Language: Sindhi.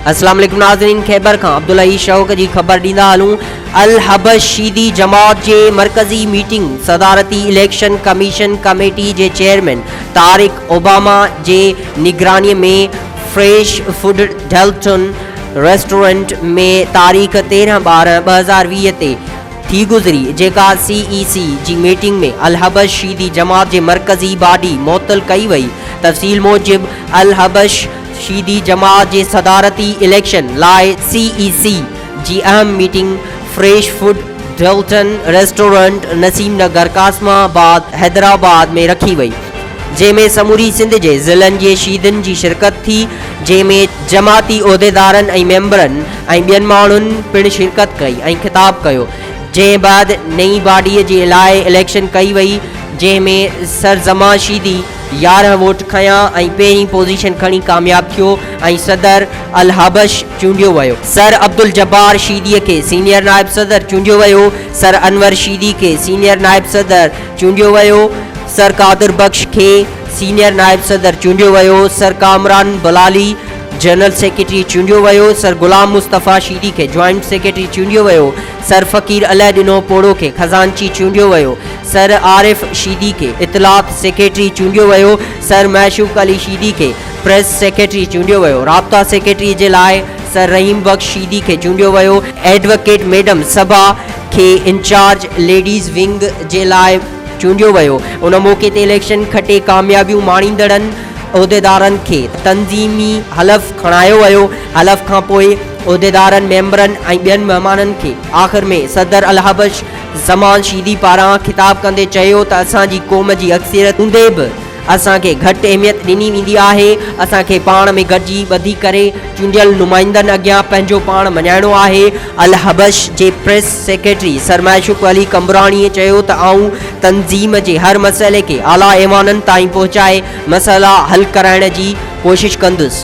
السلام عليڪم ناظرين خيبر کان عبدالحئي شوق جي خبر ڏيندا هلون الحبش شيدي جماعت جي مرڪزي ميٽنگ صدارتي اليڪشن ڪميشن ڪميٽي جي چيئرمين طارق اوباما جي نگراني ۾ فريش فوڊ ڊلٽن ريسٽورنٽ ۾ تاريخ 13 12 2020 تي ٿي گذري، جيڪا سي اي سي جي ميٽنگ ۾ الحبش شيدي جماعت جي مرڪزي باڊي معطل ڪئي وئي. تفصيل موجب الحبش شيدي جماعت جي صدارتي اليڪشن لاء سي اي سي جي اهم meeting fresh food Dalton restaurant Naseem Nagar Qasimabad Hyderabad ۾ رکي وئي. جنهن ۾ سموري سنڌ جي ضلعن جي شھيدن جي شرڪت ٿي، جنهن ۾ جماعتي عهديدارن ۽ ميمبرن ۽ ٻين ماڻهن پڻ شرڪت ڪئي ۽ خطاب ڪيو، جنهن بعد نئين باڊي جي لاء اليڪشن ڪئي وئي، جنهن ۾ سر زمان شيدي 11 ووٽ کنيا ۽ پهرين پوزيشن کڻي ڪامياب ٿيو ۽ صدر الحبش چونڊيو ويو. سر عبدالجبار شيدي کي سينيئر نائب صدر چونڊيو ويو، سر انور شيدي کي سينيئر نائب صدر چونڊيو ويو، سر قادر بخش کي سينيئر نائب صدر چونڊيو ويو، سر ڪامران بلالي جنرل سيڪريٽري چونڊيو ويو، سر غلام مصطفيٰ شيدي کي جوائنٽ سيڪريٽري چونڊيو ويو، سر فقير الهه ڏنو پوڙهو کي خزانچي چونڊيو ويو، سر عارف شيدي کي اطلاعات سيڪريٽري چونڊيو ويو، سر معشوق علي شيدي کي پريس سيڪريٽري چونڊيو ويو، رابطا سيڪريٽري جي لاء سر رحيم بخش شيدي کي چونڊيو ويو، ايڊووڪيٽ ميڊم صبا کي انچارج ليڊيز ونگ جي لاء چونڊيو ويو. ان موقعي تي اليڪشن کٽي ڪاميابيون ماڻيندڙن عهديدارن کي تنظيمي حلف کڻايو ويو. حلف کانپوء عهديدارن، ميمبرن ۽ ٻين مهمانن کي آخر ۾ صدر الحبش زمان شيدي پاران خطاب ڪندي چيو ته اسان جي قوم جي اڪثريت هوندي به اسان کي گهٽ اهميت ڏني ويندي آهي، اسان کي پاڻ ۾ گڏجي ٻڌي ڪري چونڊيل نمائندن اڳيان پنهنجو پاڻ مڃائڻو آهي. الحبش جي پريس سيڪريٽري سرمعشوق علي قمبراڻي چيو ته آئون تنظيم جي هر مسئلي کي اعليٰ ايوانن تائين پهچائي مسئلا حل ڪرائڻ جي ڪوشش ڪندس.